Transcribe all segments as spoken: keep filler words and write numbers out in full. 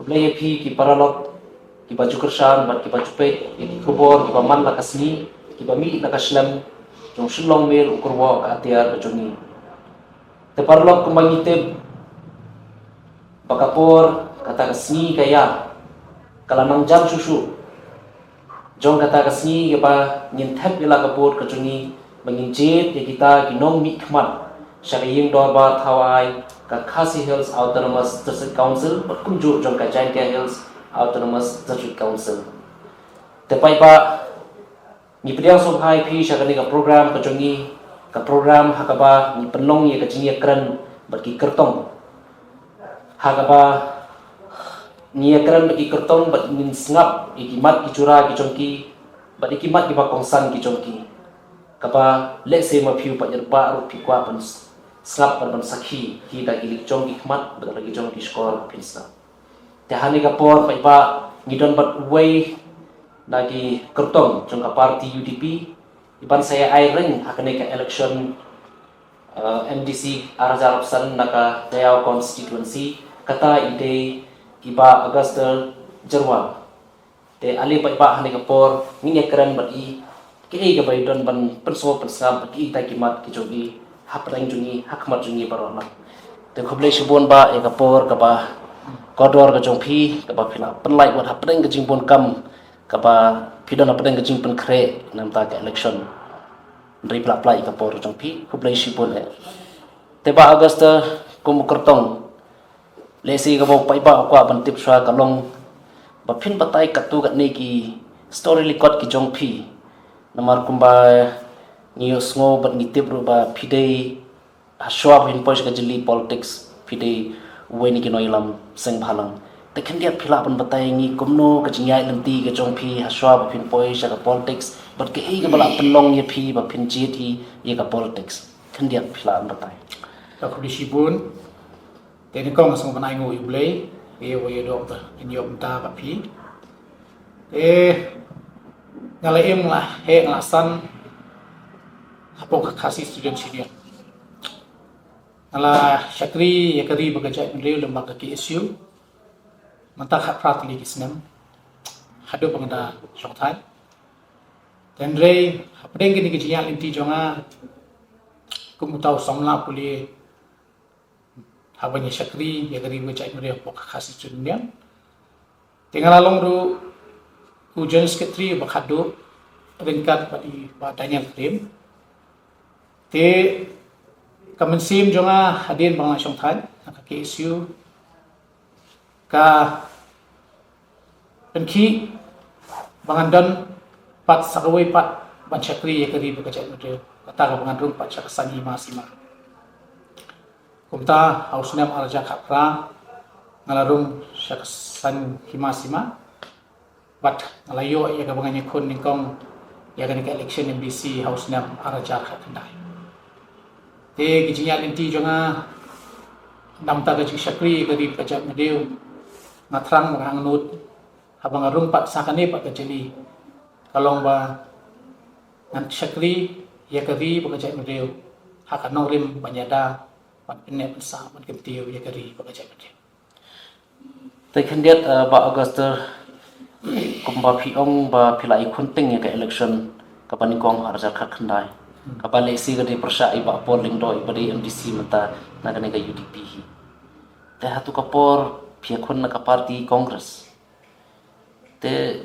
Khublei ïa phi ki paralok kiba ju kyrshan bad kiba ju peit ïa ki khubor kiba man la ka sngi, kiba mih na ka shlem jong Shillong Mail, u kyrwoh ka atiar ka jong ngi. Te paralok, kumba ngi tip ba ka por kata ka sngi ka ïa ka la nang jan shuh shuh. Jong kata ka sngi kaba ngin thep ïa la ka bud ka jong ngi ba ngin jied ïa kita ki nongmihkhmat sha ka ïing dorbar thaw ai ka Khasi Hills Autonomous District Council bad kumjuh jong ka Jaintia Hills Autonomous District Council. Te paidbah, ngi pdiang sngewbha ïa phi sha kane ka program ka jong ngi, ka program ha kaba ngi pynlong ïa ka jingïakren bad ki kyrtong. Ha kaba ngi ïakren bad ki kyrtong bad ngin sngap ïa ki mat ki jura ki jong ki bad ïa ki mat kiba kongsan ki jong ki. Kaba lehse ma phi u paidbah ruh phi kwah ban s-, sngap bad ban sakhi kita ki leit jong ki khmat bad la ki jong ki shkor phin sngap. Te ha kane ka por paidbah ngi don bad uwei na ki kyrtong jong ka party U D P iban sa ïa ai ring ha kane ka election, eh, M D C ar hajar arphew san na ka Jaïaw constituency, kata i dei i Bah Auguste Jyrwa. Te ale paidbah ha kane ka por ngin ïakren bad i kaei kaba i don ban pynsngew pynsngap bad kita ki mat ki jong i hapdeng jong ngi, ha khmat jong ngi baroh. Te khublei shibun Bah ïa ka por kaba kordor ka jong phi kaba phi la pynlait wat hapdeng ka jingbun kam kaba phi don hapdeng ka jingpynkhreh namar ka election. Hynrei phi la pynlait ïa ka por jong phi, khublei shibun eh. Te Bah Auguste, kum u kyrtong, lehse kaba u paidbah u kwah ban tip shuwa ka long ba phin batai katto katne ki story record ki jong phi. Namar kumba ngi ïohsngew bad ngi tip ruh ba phi dei ha shuwa ba phin poi sha ka jylli politics phi dei uwei na ki nongïalam seng bhalang. Te khyndiat phi lah ban batai ïa ngi kumno ka jingïaid lynti ka jong phi ha shuwa ba phin poi sha ka politics bad kaei kaba la pynlong ïa phi ba phin jied hi ïa ka politics. Khyndiat phi lah ban batai. Ka khublei shibun. Te nyngkong nga sngewbha ban ai nguh ïa U Blei ïa uba ïa doh ba ngin ïoh mynta bad phi. Te nga la im, la heh, nga la san hapoh ka Khasi Students' Union. Nga la shakri ïa ka ri bad ka jaitbynriew lyngba ka K S U mynta khatphra tylli ki snem haduh ba nga da shongthait. Hynrei hapdeng kine ki jingïaid lynti jong nga kum uta u samla pule, haba nga shakri ïa ka ri bad ka jaitbynriew hapoh ka Khasi Students' Union. Te nga la long ruh u General Secretary uba khatduh ryngkat bad i Bah Daniel Krim. Te ka mynsiem jong nga hadien ba nga la shongthait na ka K S U ka pynkhih ba ngan don pat sa kawei pat ban shakri ïa ka ri bad ka jaitbynriew, kata kaba ngan rung pat sha ka saiñ hima sima. Kumta ha u snem ar hajar khatphra nga la rung sha ka saiñ hima sima bad nga la ïoh ïa kaba ngan ïakhun nyngkong ïa kane ka election M D C ha u snem ar hajar khatkhyndai. Te ki jingïaid lynti jong nga namar ka jingshakri ïa ka ri bad ka jaitbynriew, nga thrang ba nga angnud haba nga rung pat sa kane pat ka jylli, ka long ba ngan shakri ïa ka ri bad ka jaitbynriew ha ka nongrim ban ïada, ban pynneh pynsah, ban kyntiew ïa ka ri bad ka jaitbynriew. Te khyndiat, eh, Bah Auguste, kumba phi ong ba phi la ïakhun teng ïa ka election kaba nyngkong ha ar hajar khatkhyndai, kaba lehse ka dei pyrshah i Bah Paul Lyngdoh iba dei M D C mynta na kane ka U D P hi. Te hato ka por phi ïakhun na ka party Congress. Te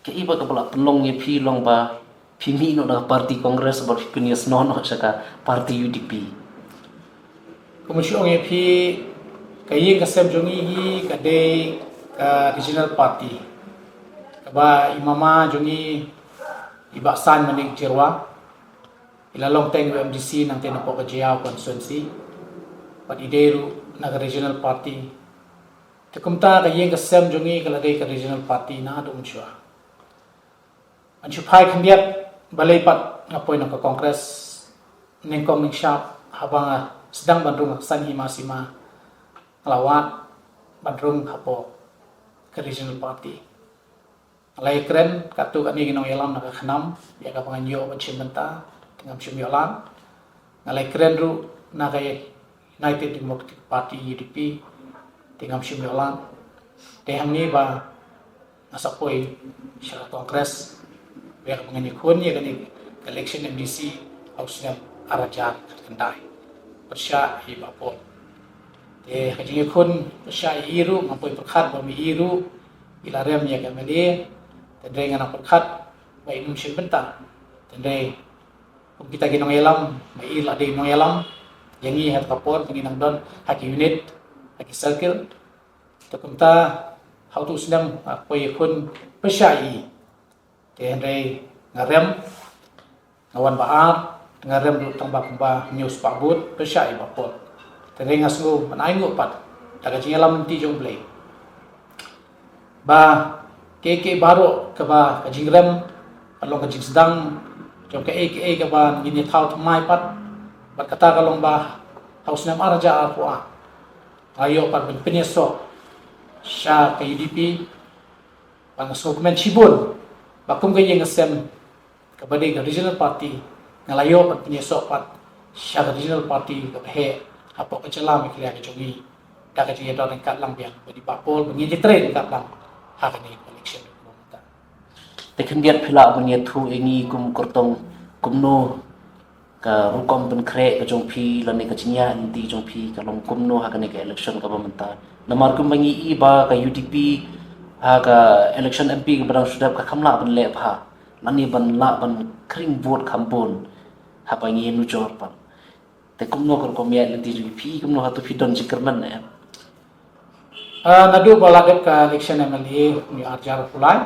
kaei ba kaba la pynlong ïa phi long ba phi mih noh na ka party Congress bad phi pynïasnoh noh sha ka party U D P? Kumba shu ong ïa phi, ka ïing ka sem jong ngi hi ka dei ka regional party kaba i mama jong ngi i Bah Saiñ Manik Jyrwa i la long teng u M D C nangta napoh ka Jaïaw constituency bad i dei ruh na ka regional party. Te kumta ka ïing ka sem jong ngi ka la dei ka regional party naduh mynshuwa. Ngan shu phai khyndiat balei pat nga poi na ka Congress. Nyngkong nyngshap haba nga sdang ban rung ha ka saiñ hima sima, nga la wad ban rung hapoh ka regional party. Nga la ïakren katto katne ki nongïalam na ka KHNAM ïa kaba ngan ïoh ban shim bynta, te ngam shym ïoh lad. Nga la ïakren ruh na ka United Democratic Party, U D P, te ngam shym ïoh lad. Te hangne ba nga sa poi sha ka Congress, ba ka ba ngan ïakhun ïa kane ka election M D C ha u snem ar hajar khyndai. Pyrshah ïa i Bah Paul. Te ka jingïakhun pyrshah ïa i ruh, nga poi pyrkhat ba ma i ruh i la rem ïa ka M L A. Te hynrei nga nang pyrkhat ba i nym shim bynta. Te hynrei kum kita ki nongïalam, ma i la dei nongïalam ïa ngi ha ka por ba ngi nang don ha ki unit, ha ki circle. Te kumta ha utu u snem nga poi ïakhun pyrshah ïa i. Te hynrei nga rem, nga wan ba ar, te nga rem ruh tang ba kumba hynñiew spah vote pyrshah ïa i Bah Paul. Te hynrei nga sngew ban ainguh pat da ka jingïalam lynti jong U Blei ba kiei kiei baroh kaba ka jingrem ka long ka jingsdang jong kaei kaei kaba ngin ïa thaw thymmai pat. Bad kata ka long ba ha u snem ar hajar arphew ar nga ïoh pat ban pynïasoh sha ka U D P. Ba nga sngewkmen shibun ba kum ka ïing ka sem kaba dei ka regional party, nga la ïoh ban pynïasoh pat sha ka regional party kaba heh hapoh ka jylla Meghalaya ka jong ngi, da ka jingïadon ryngkat lang biang bad i Bah Paul ba ngin ïatrei ryngkat lang ha kane ka election. Te khyndiat phi lah ban ïathuh ïa ngi kum kyrtong, kumno ka rukom pynkhreh ka jong phi lane ka jingïaid lynti jong phi ka long kumno ha kane ka election kaba mynta? Namar kumba ngi i ba ka U D P ha ka election M P kaba dang shu dep ka kham lah ban leh bha lane ban lah ban khring vote kham bun haba ngi nujor pat. Te kumno ka rukom ïaid lynti jong phi, kumno hato phi don jingkyrmen ne em? Ah, naduh ba la dep ka election M L A hynñiew ar hajar arphew lai,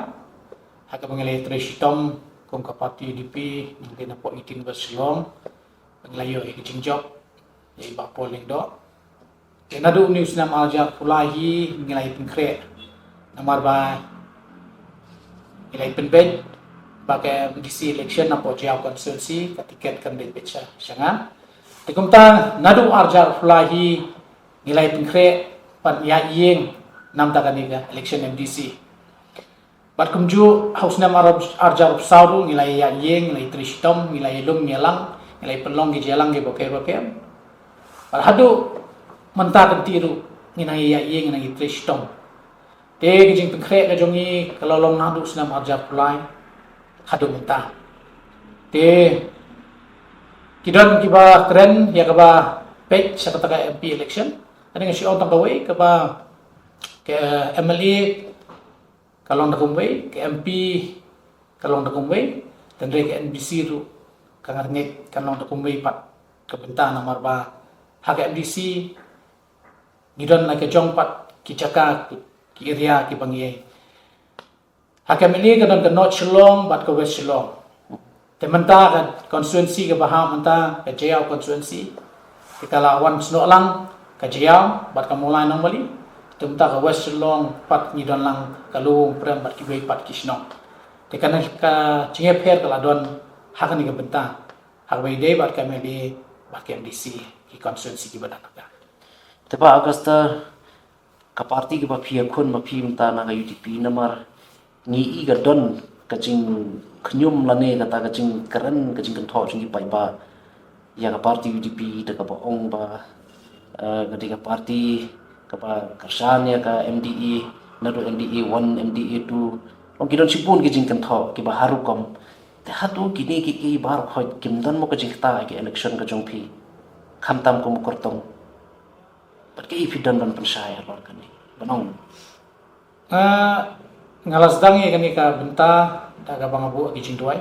ha kaba ngi la ïatrei shitom kum ka party U D P, ngi dei na poh eighteen West Shillong, ba ngi la ïoh ïa ka jingjop ïa i Bah Paul Lyngdoh. Te naduh une u snem ar hajar arphew lai hi ngi la ïa pynkhreh namar ba ngi la ïa pynbeit ba ka M D C election napoh Jaïaw constituency ka tiket kan dei beit sha, sha nga. Te kumta naduh ar hajar arphew lai hi ngi la ïa pynkhreh ban ïaid ïing namar kane ka election M D C. Bad kumjuh ha u snem ar, ar hajar arphew saw ruh ngi la ïaid ïing, ngi la ïatrei shitom, ngi la ïalum ïalang, ngi la ïapynlong ki jingïalang kiba pher bapher. Bad haduh mynta kynti ruh ngi nang ïaid ïing, ngi nang ïatrei shitom. Te ka jingpynkhreh ka jong ngi ka la long naduh u snem ar hajar arphew lai haduh mynta. Te ki don kiba kren ïa kaba peit sha kata ka M P election. Kane nga shu ong tang kawei, kaba ka M L A ka long da kumwei, ka M P ka long da kumwei, te hynrei ka M D C ruh ka nga ngeit kan long da kumwei pat. Ka bynta namar ba ha ka M D C ngi don la ka jong pat ki jaka, ki area kiba ngi ïa Ha ka M L A ka don ka North Shillong bad ka West Shillong. Te mynta ka constituency kaba hap mynta ka Jaïaw constituency, te ka la wan snoh lang ka Jaïaw bad ka Mawlai Nongmali. Te mynta ka West Shillong pat ngi don lang ka Lowong Prem bad kiwei pat ki shnong. Te kane ka jingïapher ka la don ha kane ka bynta, ha kaba ïadei bad ka M L A bad ka M D C, ki constituency kiba don ha ka. Te Bah Augusta, ka party kaba phi ïakhun ma phi mynta na ka U D P, namar ngi i ka don ka jingkhñium lane kata ka jingkren, ka jingkynthoh jong ki paidbah ïa ka party U D P da kaba ong ba, eh, ka dei ka party kaba kyrshan ïa ka M D A, naduh M D A one, M D A two. Long ki don shibun ki jingkynthoh kiba har rukom. Te hato kine kiei kiei baroh khoit kim don mo ka jingktah ïa ka election ka jong phi, khamtam kum u kyrtong? Bad kaei phi don ban pynshai halor kane? Ban ong. Ah, nga la sdang ïa kane ka bynta da kaba nga buh ki jingduwai,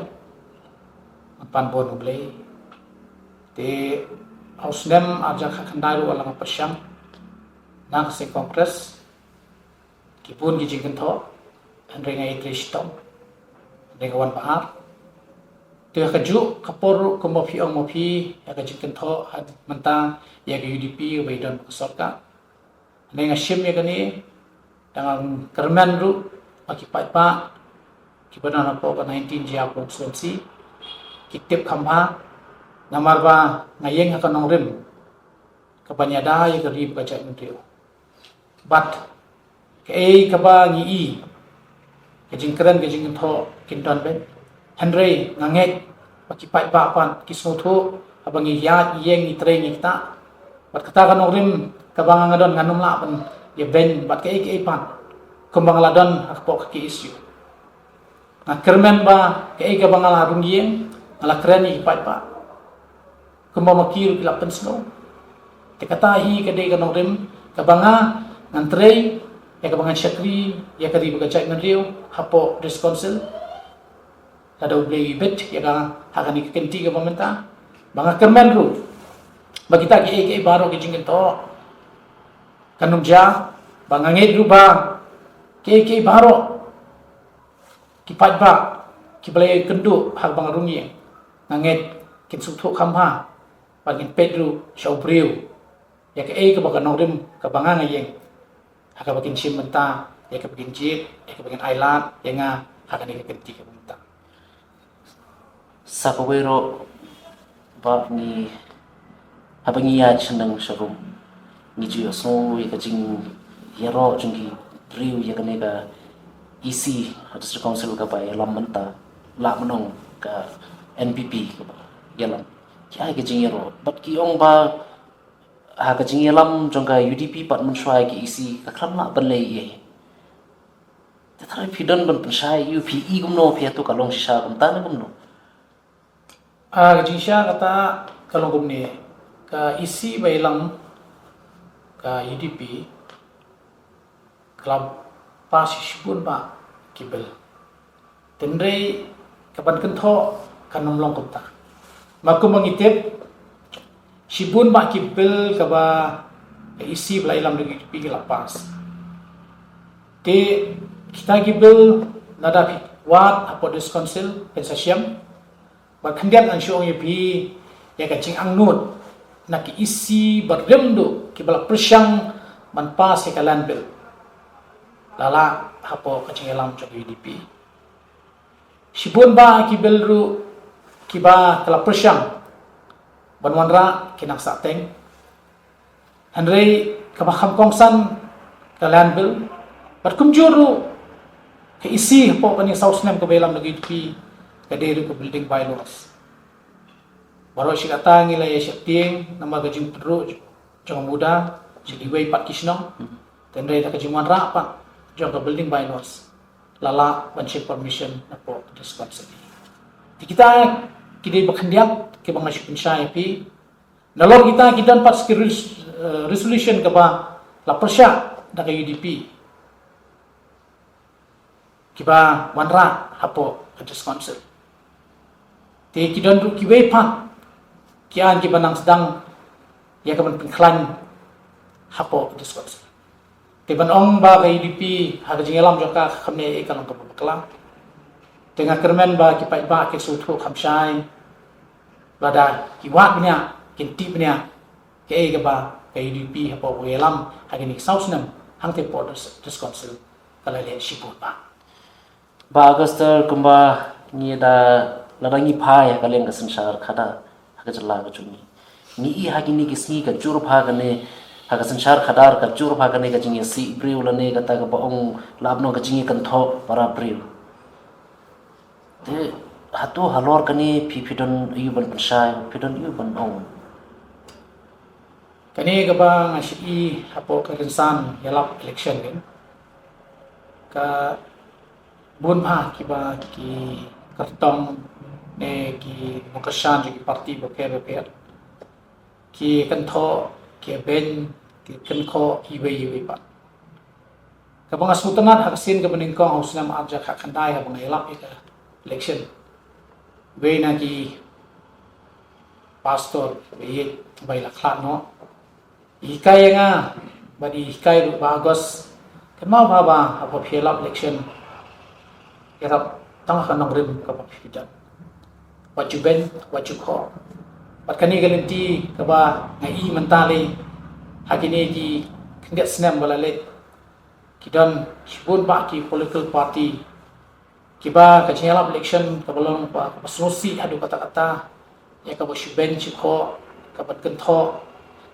nga pan bun U Blei. Te ha u snem ar hajar khatkhyndai ruh la nga pyrshang na ka seng Congress, ki bun ki jingkynthoh, hynrei nga ïatrei shitom, hynrei nga wan ba ar. Te ha kajuh ka por ruh kumba phi ong ma phi, ïa ka jingkynthoh ha mynta ïa ka U D P ba i don ka sorkar. Hynrei nga shim ïa kane da nga kyrmen ruh ba ki paidbah kiba don hapoh ka nineteen Jaïaw constituency ki tip kham bha, namar ba nga ïeng ha ka nongrim kaban ïada ïa ka ri bad ka jaitbynriew. Bad kaei kaba ngi i, ka jingkren ka jingkynthoh kin don beit. Hynrei nga ngeit ba ki paidbah pat ki sngewthuh haba ngi ïaid ïeng, ngi trei, ngi ktah. Bad kata ka nongrim kaba nga nga don, ngan ym lah ban ïabeiñ bad kaei kaei pat. Kumba nga la don ha ka pok ka issue, nga kyrmen ba kaei kaba nga la rung ïeng, nga la kren ïa ki paidbah. Kumba ma ki ruh ki la pynsngew. Te kata hi ka dei ka nongrim kaba nga ngan trei ïa kaba ngan shakri ïa ka ri bad ka jaitbynriew hapoh District Council. Lada U Blei u bit ïa nga ha kane ka kynti kaba mynta, ba nga kyrmen ruh ba kita kiei kiei baroh ki jingkynthoh kan ym jia, ba nga ngeit ruh ba kiei kiei baroh ki paidbah kiba la ïakynduh ha kaba nga rung ïeng, nga ngeit kin sngewthuh kham bha, ba ngin peit ruh sha u briew ïa kaei kaba ka nongrim kaba nga nga ïeng, ha kaba kin shim bynta, ïa kaba kin jied, ïa kaba kin ailad ïa nga ha kane ka kynti kaba mynta. Sa kawei ruh, ba ngi, haba ngi ïaid sha nong sha rum, ngi ju ïohsngew ïa ka jingïaroh jong ki briew ïa kane ka E C ha District Council kaba ïalam mynta, lah ban ong ka N P P kaba ïalam. Ki ai ka jingïaroh bad ki ong ba ha ka jingïalam jong ka U D P pat mynshuwa ïa ki E C ka khlem lah ban leh ei ei. Te tharai phi don ban pynshai, ïa phi i kumno, phi ïa to ka long shisha kumta ne kumno? Ah, ka jingshisha kata ka long kumne, ka E C ba ïalam ka U D P ka la pass shibun bah ki bill. Hynrei kaban kynthoh kan ym long kumta. Ma kumba ngi tip, shibun bah ki bill kaba ka E C ba la ïalam da ka U D P ki la pass. Te kita ki bill lada phi wad hapoh District Council phin sa shem. Bad khyndiat ngan shu ong ïa phi ïa ka jingangnud na ki E C barim duh kiba la pyrshang ban pass ïa ka land bill, la lah hapoh ka jingïalam jong ka U D P. Shibun bah ki bill ruh kiba ka la pyrshang ban wanrah ki nang sahteng. Hynrei kaba kham kongsan ka land bill, bad kumjuh ruh ka E C hapoh kane saw snem kaba ïalam da ka U D P ka dei ruh ka building bylaws. Baroh shi katta ngi la ïa sheptieng namar ka jingpynruh jong ka MUDA sha kiwei pat ki shnong. Hynrei da ka jingwanrah pat jong ka building bylaws, la lah ban shim permission napoh District Council. Te kita ki dei ba khyndiat kiba nga shu pynshai ïa phi. Nalor kita ki don pat ki res-, eh, resolution kaba la pyrshah da ka U D P kiba wanrah hapoh ka District Council. Te ki don ruh kiwei pat ki aiñ kiba nang sdang ïa kaban pynkhlaiñ hapoh ka District Council. Te ban ong ba ka U D P ha ka jingïalam jong ka kam ne ka long kaba bakla. Te nga kyrmen ba ki paidbah ki sngewthuh kham shai, lada ki wad bniah, kin tip bniah kaei kaba ka U D P hapoh ba ïalam ha kine ki saw snem hangtei hapoh District Council ka la leh shibun bah. Bah Augustine, kumba ngi da, lada ngi phai ha ka liang ka synshar khadar ha ka jylla ka jong ngi, ngi i ha kine ki sngi ka jur bha kane, ha ka synshar khadar ka jur bha kane ka jingïasih briew lane kata kaba ong lah ban ong ka jingïakynthoh para briew. Te hato halor kane phi, phi don aiu ban pynshai, phi don aiu ban ong? Kane kaba nga shu i hapoh ka rynsan ïalap election kan, ka bun bha kiba ki kyrtong ne ki nongkyrshan jong ki parti bapher bapher ki kynthoh, ki beiñ, ki kynthoh iwei iwei pat. Kaba nga sngewtynnat ha ka sien kaba nyngkong ha u snem ar hajar khatkhyndai haba nga ïalap ïa ka election, iwei na ki pastor ba ïeit ba i la khlad noh i hikai ïa nga, bad i hikai ruh Bah August, kynmaw bha ba haba phi ïalap election, ïarap tang ha ka nongrim kaba phi don. Wat ju beiñ, wat ju khoh. Bad kane ka lynti kaba nga i mynta lei, ha kine ki khyndiat snem ba la leit, ki don shibun bah ki political party kiba ka jingïalap election kaba long ba, kaba sngewsih haduh katta katta, ïa kaba shu beiñ shu khoh, kaba kynthoh.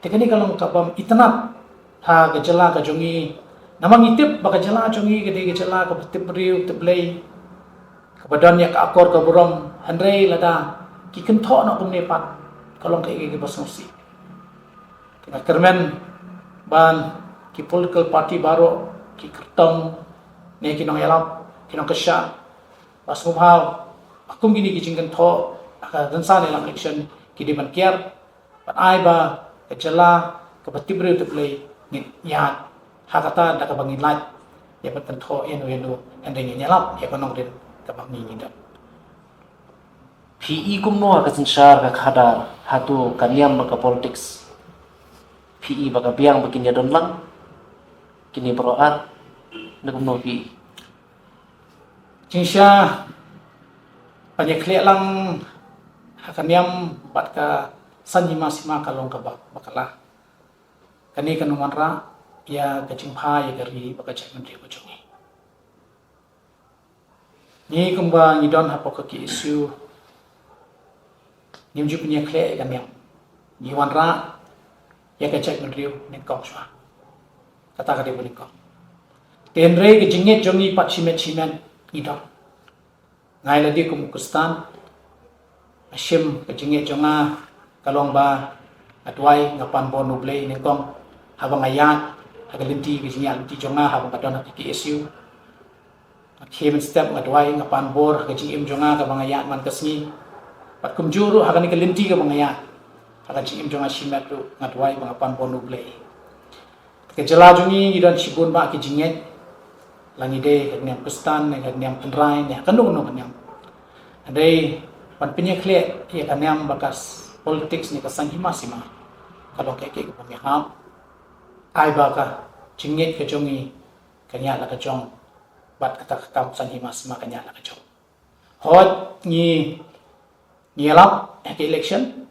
Te kane ka long kabym itynnad ha ka jylla ka jong ngi. Namar ngi tip ba ka jylla jong ngi ka dei ka jylla kaba tip briew tip Blei, kaba don ïa ka akor ka burom, hynrei lada ki kynthoh noh kumne pat, ka long kaei kaei kaba sngewsih. Te nga kyrmen ba ki political party baroh ki kyrtong ne ki nongïalap, ki nongkyrshan, ba sngewbha ba kum kine ki jingkynthoh ha ka rynsan ïalam election ki dei ban kiar, ban ai ba ka jylla kaba tip briew tip Blei ngin ïaid ha kata da kaba ngin lait ïa ban kynthoh ïano ïano, hynrei ngin ïalap ïa ka nongrim kaba ngi ngi don. Phi i kumno ha ka synshar ka khadar, hato ka niam bad ka politics, phi i ba ka biang ba kin ïadon lang kine baroh ar, ne kumno phi i? Jingshisha ban ïakhleh lang ha ka niam bad ka san hima sima ka long kaba bakla. Kane kan wanrah ïa ka jingpha ïa ka ri bad ka jaitbynriew ka jong ngi. Ngi kumba ngi don hapoh ka K S U, ngim ju pynïakhleh ïa ka niam. Ngi wanrah ïa ka jaitbynriew nyngkong shuwa. Kata ka dei ba nyngkong. Te hynrei ka jingngeit jong ngi pat shimet shimet ngi don. Nga ïa lade kum u Khristan, nga shim ka jingngeit jong nga ka long ba nga duwai, nga pan bor na U Blei nyngkong haba nga ïaid ha ka lynti, ka jingïaid lynti jong nga haba nga don ha ka K S U. Nga khie mynstep, nga duwai, nga pan bor ha ka jingim jong nga kaba nga ïaid man ka sngi. Bad kumjuh ruh ha kane ka lynti kaba nga ïaid ha ka jingim jong nga shimet ruh, nga duwai ba nga pan bor na U Blei. Ka jylla jong ngi ngi don shibun bah ki jingngeit, la ngi dei ka niam Khristan ne ka niam tynrai ne kano kano ka niam. Hynrei ban pynïakhleh ïa ka niam bad ka s-, politics ne ka san hima sima, ka long kaei kaei kaba ïahap. Ai ba ka jingngeit ka jong ngi kan ïaid la ka jong, bad kata ka kam san hima sima kan ïaid la ka jong. Hooid, ngi, ngi ïalap ha ka election,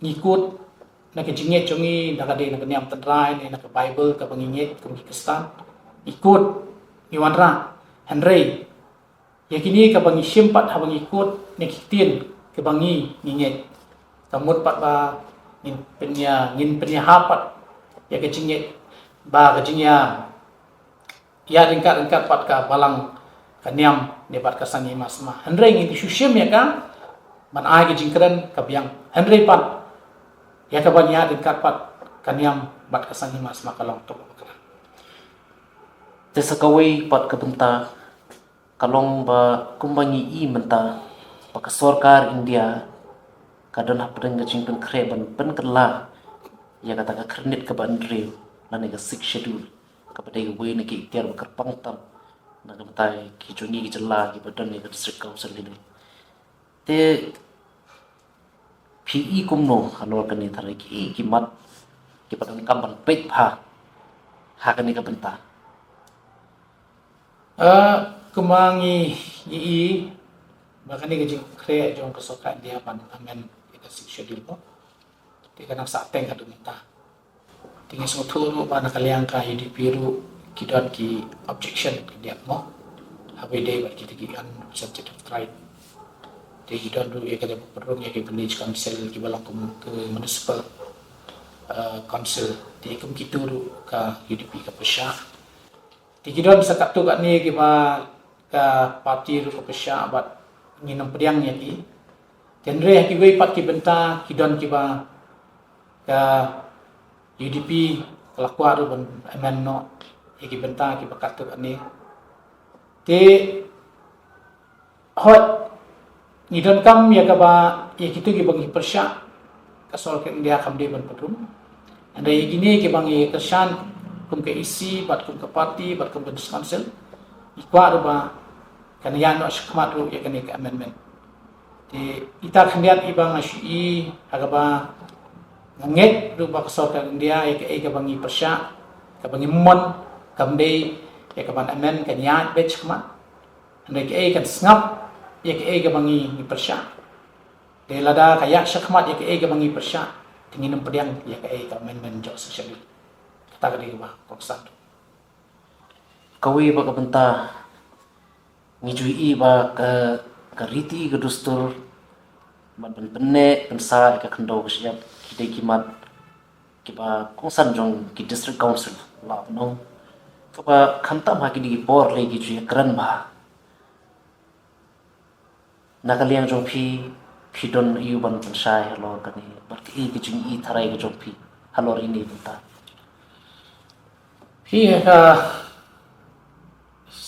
ngi kut na ka jingngeit jong ngi, na ka dei na ka niam tynrai ne na ka Baibl kaba ngi ngeit kum ki Khristan. Ngi kut, ngi wanrah. Hynrei ïa kine kaba ngi shim pat haba ngi kut na ki ktien kaba ngi, ngi ngeit, ka mut pat ba ngin pynïa, ngin pynïahap pat ïa ka jingngeit, ba ka jingïa ïaid ryngkat ryngkat bad ka balang ka niam ne bad ka san hima sima. Hynrei ngi shu shim ïa ka ban ai ka jingkren ka biang. Hynrei pat ïa ka ban ïaid ryngkat bad ka niam bad ka san hima sima ka long tuk bakla. Te sa kawei pat ka bynta ka long ba kumba ngi i mynta ba ka sorkar India ka don hapdeng ka jingpynkhreh ban pynkylla ïa kata ka khyrnit kaba hynriew lane ka Sixth Schedule, kaba dei kawei na ki iktiar ba kyrpang tam na ka bynta ki jong ngi ki jylla kiba don ïa ka District Council hi. Te phi i kumno halor kane, tharai ki i ki mat kiba donkam ban peit bha ha kane ka bynta? Ah, kumba ngi, ngi i ba kane ka jingkhreh jong ka sorkar India ban amend ïa ka Sixth Schedule mo, te ka nang sah teng haduh mynta. Te ngi sngewthuh ruh ba na ka liang ka U D P ruh ki don ki objection ki diak mo, haba ïadei bad kita ki unrepresentative tribe. Te ki don ruh ïa ka dei ba pynrung ïa ki village council kiba long kum ki municipal, eh, council. Te kum kitu ruh ka U D P ka pyrshah. Te ki don sa katto katne kiba ka party ruh ka pyrshah bad ngin ym pdiang ïa ki. Te hynrei ha kiwei pat ki bynta ki don kiba ka U D P ka la kwah ruh ban amend noh ïa ki bynta kiba katto katne. Te hooid, ngi donkam ïa kaba, ïa kito kiba ngi pyrshah, ka sorkar India kam dei ban pynrung. Hynrei ïa kine kiba ngi kyrshan kum ka E C bad kum ka party bad kum ka District Council, ngi kwah ruh ba kan ïaid noh shakhmat ruh ïa kane ka amendment. Te ita khyndiat iba nga shu i ha kaba nga ngeit ruh ba ka sorkar India ïa kaei kaba ngi pyrshah, kaba ngi mon, kam dei ïa ka ban amend, kan ïaid beit shakhmat. Hynrei kaei kan sngap ïa kaei kaba ngi, ngi pyrshah. Te lada ka ïaid shakhmat ïa kaei kaba ngi pyrshah, te ngin ym pdiang ïa kaei ka amendment jong Sixth Schedule. Kata ka dei kaba kongsan. Kawei pat ka bynta, ngi ju i ba ka, ka riti ka dustur ban pyn, pynneh pynsah ïa ka khyndew ka shyiap ki dei ki mat kiba kongsan jong ki District Council la pynong, kaba khamtam ha kine ki por lei ki ju ïakren bha. Na ka liang jong phi, phi don aiu ban pynshai halor kane, bad kaei ka jingïohi tharai ka jong phi halor ine i bynta? Phi, ha ka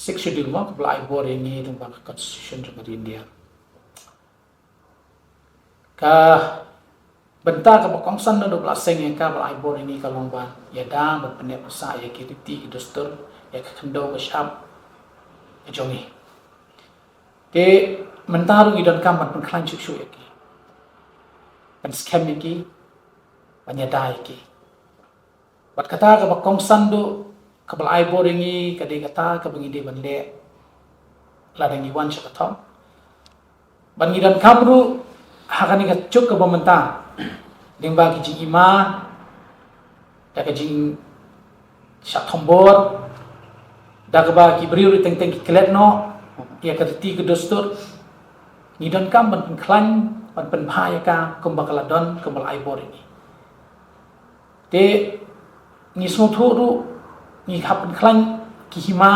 Sixth Schedule mo, kaba la ai bor ïa ngi lyngba ka Constitution jong ka ri India. Ka bynta kaba kongsan naduh ba la seng ïa ka, ba la ai bor ïa ngi, ka long ban ïada, ban pynneh pynsah ïa ki riti ki dustur, ïa ka khyndew ka shyiap ka jong ngi. Te mynta ruh ngi donkam ban pynkhlaiñ shuh shuh ïa ki, ban skhem ïa ki, ban ïada ïa ki. Bad kata kaba kongsan duh, kaba la ai bor ïa ngi, ka dei kata kaba ngi dei ban leh lada ngi wan sha ka thong. Bad ngi donkam ruh ha kane ka juk kaba mynta, lyngba ki jingima, da ka jingshah thombor, da kaba ki briew ruh teng teng ki klet noh ïa ka riti ka dustur, ngi donkam ban pynkhlaiñ, ban pynbha ïa ka kumba ka la don, kumba la ai bor ïa ngi. Te ngi sngewthuh ruh, ngi hap pynkhlaiñ ki hima,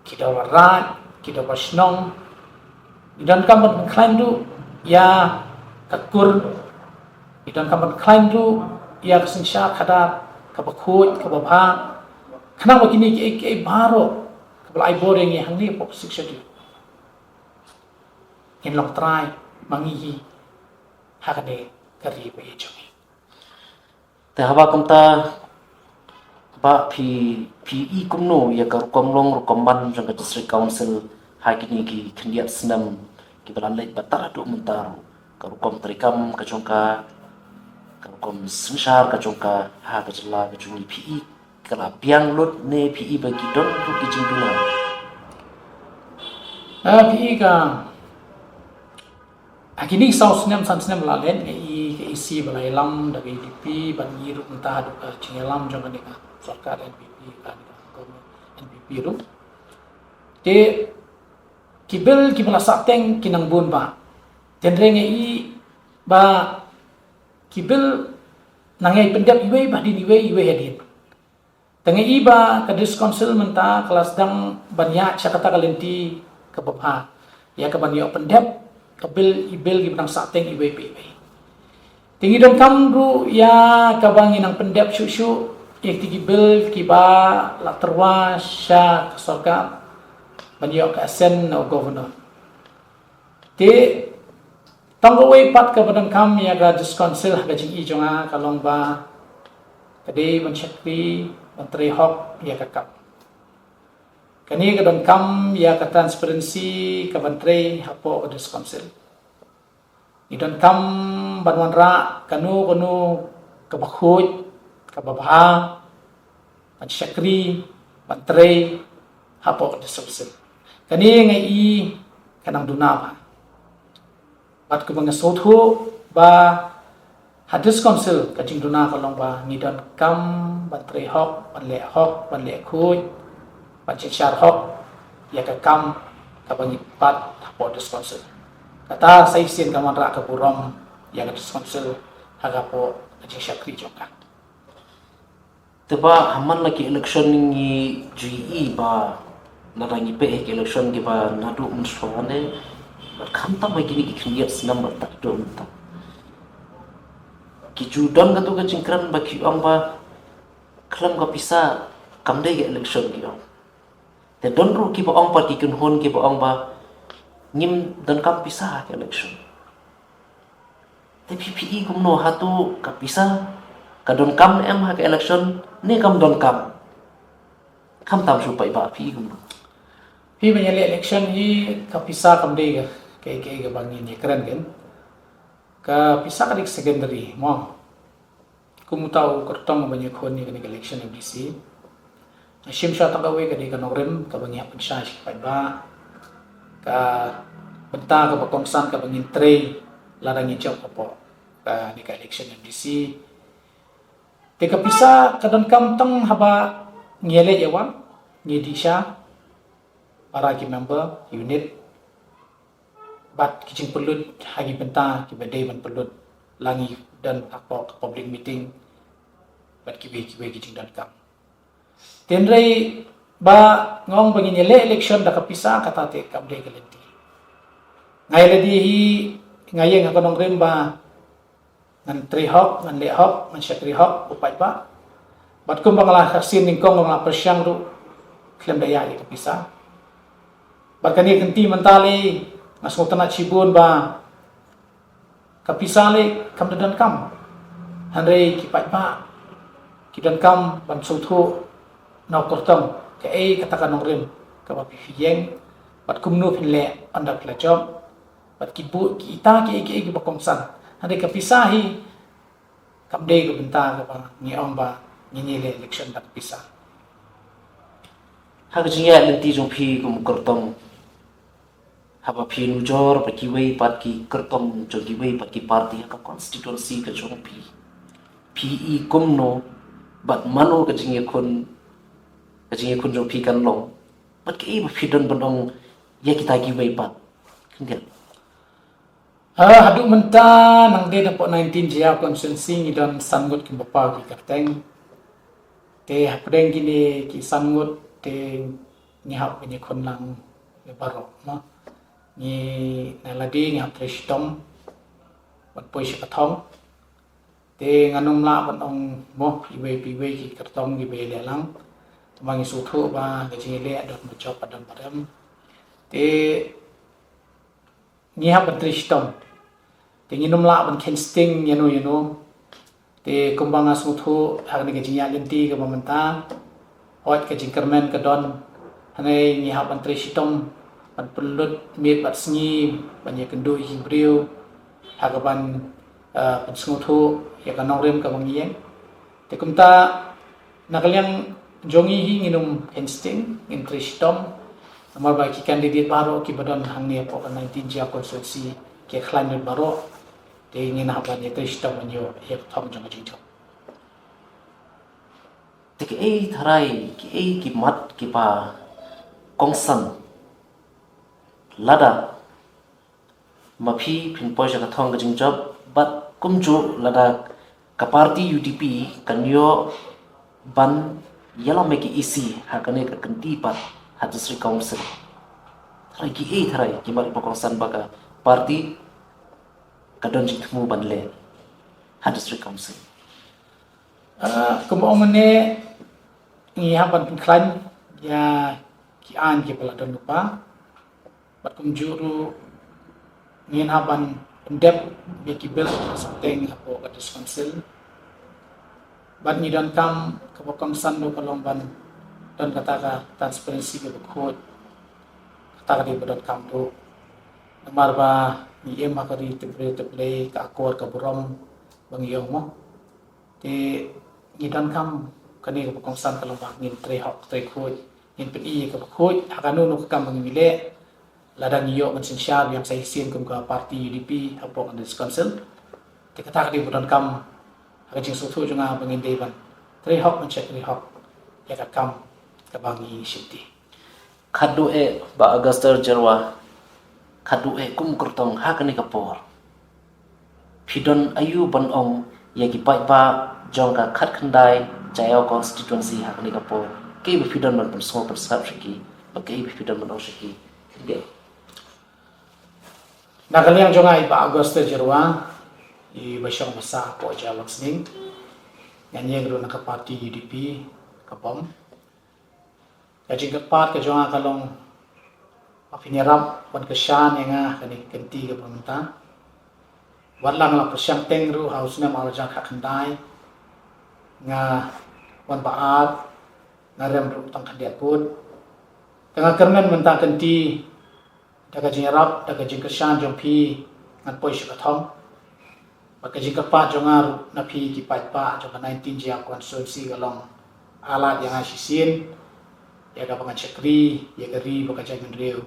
ki dorbar raid, ki dorbar shnong. Ngi donkam ban pynkhlaiñ ruh ïa ka kur, ngi donkam ban pynkhlaiñ ruh ïa ka synshar khadar kaba khuid, kaba bha. Khnang ba kine kiei kiei baroh kaba la ai bor ïa ngi hangne hapoh Sixth Schedule, ngin long trai ma ngi hi ha kane ka ri ba ïeit jong ngi. Te haba kumta, Bah, phi, phi i kumno ïa ka rukom long rukom ban jong ka District Council ha kine ki khyndiat snem kiba la leit bad tad haduh mynta ruh, ka rukom treikam ka jong ka, ka rukom synshar ka jong ka ha ka jylla ka jong ngi, phi i ka la biang lut ne phi i ba ki don ruh ki jingduna? Ah, phi i ka Ha kine ki saw snem san snem la leit, nga i ka E C ba la ïalam da ka U D P, bad ngi ruh mynta haduh ka jingïalam jong kane ka sorkar N P P, kane ka government N P P ruh. Te ki bill kiba la sahteng ki nang bun bah. Te hynrei nga i ba ki bill nang ïai pyndep iwei ba hadien iwei, iwei hadien. Te nga i ba ka District Council mynta ka la sdang ban ïaid sha kata ka lynti kaba bha, ïa ka ban ïoh pyndep ka bill, i bill kiba nang sahteng iwei pa iwei. Te ngi donkam ruh ïa kaba ngin nang pyndep shuh shuh ïa kiti ki bill kiba la tyrwa sha ka sorkar ban ïoh ka assent na u Governor. Te tang kawei pat kaba donkam ïa ka District Council ha ka jing i jong nga ka long ba ka dei ban shakri, ban trei hok ïa ka kam. Kane ka donkam ïa ka transparency ka ban trei hapoh ka District Council. Ngi donkam ban wanrah kano kano kaba khuid, kaba bha, ban shakri, ban trei hapoh ka District Council. Kane nga i ka nang duna bah. Bad kumba nga sngewthuh ba ha District Council ka jingduna ka long ba ngi donkam ban trei hok, ban leh hok, ban leh khuid, ban synshar hok ïa ka kam kaba ngi pat hapoh District Council. Kata sa shisien ka wanrah ka burom ïa ka District Council ha ka hapoh ka jingshakri jong ka. Te bah, ha man la ki election ngi ju i ba lada ngi peit ha ki election kiba naduh mynshuwa ne, bad khamtam ha kine ki khyndiat snem bad tad haduh mynta, ki ju don kato ka jingkren ba ki ong ba khlem ka pisa kam dei ka election, ki ong. Te don ruh kiba ong pat, ki kynhun kiba ong ba ngim donkam pisa ha ka election. Te phi, phi i kumno, hato ka pisa ka donkam ne em ha ka election ne kam donkam? Khamtam shuh paidbah, phi i kumno? Phi, ban ïaleh election hi ka pisa kam dei ka, ka, ka, kaba ngin ïakren kan. Ka pisa ka dei ka secondary mo. Kum uta u kyrtong ba ngi khun ïa kane ka election M D C. Nga shim shuwa tang kawei, ka dei ka nongrim kaba ngi hap pynshai sha ki paidbah, ka bynta kaba kongsan kaba ngin trei lada ngi jop hapoh kane ka election M D C. Te ka pisa ka donkam tang haba ngi ïaleit ïawan, ngi dih sha para ki member unit, bad ki jingpynlut ha ki bynta kiba dei ban pynlut, la ngi don hapoh ka public meeting bad kiwei kiwei ki jingdonkam. Te hynrei ba nga ong ba ngin ïaleh election da ka pisa, kata te kam dei ka lynti. Nga ïa lade hi, nga ïeng ha ka nongrim ba ngan trei hok, ngan leh hok, ngan shakri hok u paidbah. Bad kumba nga la kha sien nyngkong, nga la pyrshang ruh khlem da ïaid ïa ka pisa. Bad kane ka kynti mynta lei nga sngewtynnat shibun ba ka pisa lei kam da donkam. Hynrei ki paidbah ki donkam ban sngewthuh na u kyrtong kaei kata ka nongrim kaba phi ïeng bad kumno phin leh ynda phi la jop. Bad ki buh ki ita kiei kiei kiba kongsan. Hynrei ka pisa hi kam dei ka bynta kaba ngi ong ba ngi ngi leh election da ka pisa. Ha ka jingïaid lynti jong phi kum u kyrtong, haba phi nujor bad kiwei pat ki kyrtong jong kiwei pat ki party ha ka constituency ka jong phi, phi i kumno bad mano ka jingïakhun, ka jingïakhun jong phi kan long? Bad kaei ba phi don ban ong ïa kita kiwei pat? Khyndiat. Ah, haduh mynta nang dei hapoh nineteen Jaiaw constituency ngi don san ngut ki bapar ki kyrteng. Te hapdeng kine ki san ngut te ngi hap ban ïakhun lang ïa baroh, mo. Ngi na lade ngi hap trei shitom ban poi sha ka thong. Te ngan ym lah ban ong mo iwei pa iwei ki kyrtong kiba ïaleh lang. Te ma ngi sngewthuh ba ka jingïaleh don ba jop ba don ba rem. Te ngi hap ban trei shitom. Te ngin ym lah ban kheiñ sting ïano ïano. Te kumba nga sngewthuh ha kane ka jingïaid lynti kaba mynta, hooid ka jingkyrmen ka don. Hynrei ngi hap ban trei shitom ban pynlut miet bad sngi ban ïakynduh ïa ki briew ha kaban, eh, pynsngewthuh ïa ka nongrim kaba ngi ïeng. Te kumta na ka liang jong ngi hi ngin ym kheiñ sting, ngin trei shitom. Namar ba ki candidate baroh kiba don hangne hapoh ka nineteen Jaiaw constituency ki khlaiñ lut baroh. Te ngin hap ban ïa trei shitom ban ïoh ïa ka thong jong ka jingjop. Te kiei tharai kiei ki mat kiba kongsan lada ma phi phin poi sha ka thong ka jingjop, bad kumjuh lada ka party U D P kan ïoh ban ïalam ïa ki E C ha kane ka kynti pat ha District Council? Tharai kiei tharai ki mat kiba kongsan ba ka party ka don jingthmu ban leh ha District Council? Ah, kumba ong mynne ngi hap ban pynkhlaiñ ïa ki aiñ kiba la don lypa. Bad kumjuh ruh ngin hap ban pyndep ïa ki bill ba sangteng hapoh ka District Council. Bad ngi donkam kaba kongsan ruh ka long ban don kata ka transparency kaba khuid. Kata ka dei ba donkam ruh. Namar ba ngi im ha ka ri tip briew tip Blei, ka akor ka burom ba ngi ïoh mo. Te ngi donkam kane kaba kongsan ka long ba ngin trei hok trei khuid, ngin pyni ïa kaba khuid ha kano kano ka kam ba ngin leh. Lada ngi ïoh ban synshar biang sa shisien kum ka party U D P hapoh ka District Council, te kata ka dei ba donkam ha ka jingsngewthuh jong nga ba ngin dei ban trei hok ban shakri hok ïa ka kam kaba ngi shim ti. Khatduh eh Bah Auguste Jyrwa, khatduh eh kum u kyrtong ha kane ka por, phi don aïu ban ong ïa ki paidbah jong ka khatkhyndai Jaiaw constituency ha kane ka por? Kaei ba phi don ban pynsngew pynsngap sha ki, bad kaei ba phi don ban ong sha ki? Khyndiat. Na ka liang jong nga i Bah Auguste Jyrwa, iba shong basa hapoh Jaiaw Langsning, ngan ïeng ruh na ka party U D P ka bom. Ka jingkyrpad ka jong nga ka long ba phin ïarap ban kyrshan ïa nga ha kane ka kynti kaba mynta. Wat la nga la pyrshang teng ruh ha u snem ar hajar khatkhyndai, nga wan ba ar, nga rem ruh tang khyndiat vote. Te nga kyrmen mynta ka kynti da ka jingïarap da ka jingkyrshan jong phi ngan poi sha ka thong. Bad ka jingkyrpad jong nga ruh na phi ki paidbah jong ka nineteen Jaiaw constituency ka long, ai lad ïa nga shisien ïa kaba ngan shakri ïa ka ri bad ka jaitbynriew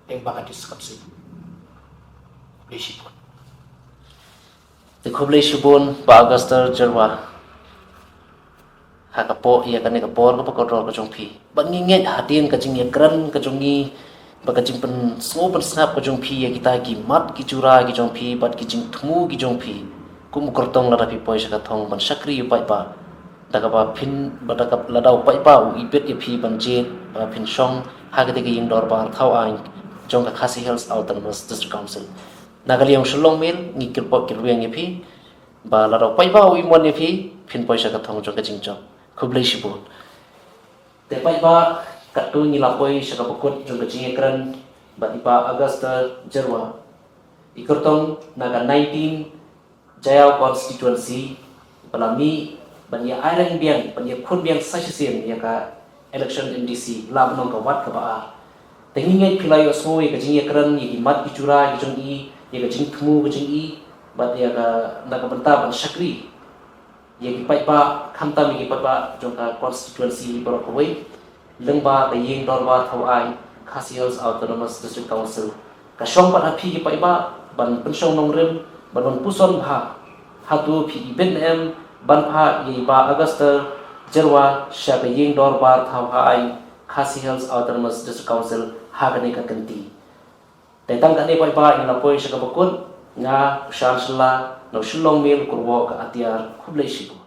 lyngba ka District Council. Khublei shibun. Te khublei shibun Bah Auguste Jyrwa ha ka por, ïa kane ka por kaba kordor ka jong phi. Bad ngi ngeit hadien ka jingïakren ka jong ngi bad ka jingpynsngew pynsngap ka jong phi ïa kita ki mat ki jura ki jong phi bad ki jingthmu ki jong phi kum u kyrtong lada phi poi sha ka thong ban shakri ïa u paidbah, da kaba phin, bad da kaba lada u paidbah u ibit ïa phi ban jied ba phin shong ha katei ka ïing dorbar thaw aiñ jong ka Khasi Hills Autonomous District Council. Na ka liang u Shillong Mail ngi kyrpad kyrwiang ïa phi ba lada u paidbah u imon ïa phi, phin poi sha ka thong jong ka jingjop. Khublei shibun. Te paidbah, katto ngi la poi sha kaba kut jong ka jingïakren bad i Bah Augusta Jyrwa, i kyrtong na ka nineteen Jaïaw constituency, ba la mih ban ïa aireng biang, ban ïa khun biang sa shisien ïa ka election M D C, la ban long ka wat kaba ar. Te ngi ngeit phi la ïohsngew ïa ka jingïakren, ïa ki mat ki jura ki jong i, ïa ka jingthmu ka jong i, bad ïa ka, na ka bynta ban shakri ïa ki paidbah, khamtam ïa ki paidbah jong ka constituency baroh kawei, lyngba ka ïing dorbar thaw aiñ Khasi Hills Autonomous District Council. Ka shong pat ha phi ki paidbah ban pynshong nongrim, ban, ban puson bha hato phi ibit ne em ban phah ïa i Bah Augusta Jyrwa sha ka ïing dorbar thaw aiñ Khasi Hills Autonomous District Council ha kane ka kynti. Te tang kane paidbah, ngin la poi sha kaba kut. Nga u Shan Shylla, na u Shillong Mail, Kurwoh ka Atiar. Khublei shibun.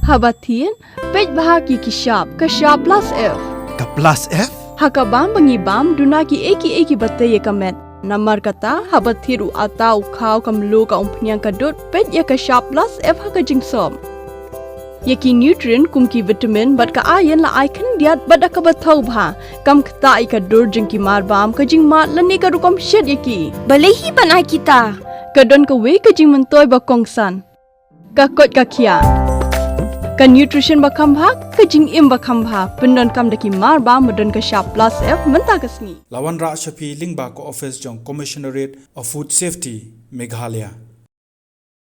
Haba thied, peit bha ki ki shap, ka shap plus F. Ka plus F? Ha ka bam ba ngi bam, duna ki ei ki ei kiba tei ïa ka met. Namar kata, haba thied u atta, u khaw, ka mluh, ka umphniang, ka dud, peit ïa ka shap plus F ha ka jingsop. Ïa ki nutrient kum ki vitamin bad ka iron la ai khyndiat bad da kaba thaw bha. Kam ktah ïa ka dur jong ki marbam, ka jingmad lane ka rukom shet ïa ki. Balei hi ban ai kita? Ka don kawei ka jingmyntoi ba kongsan. Ka koit ka khiah. Ka nutrition ba kham bha, ka jingim ba kham bha. Pyndonkam da ki marbam ba don ka shap plus F mynta ka sngi. La wanrah sha phi lyngba ka office jong Commissionerate of Food Safety, Meghalaya.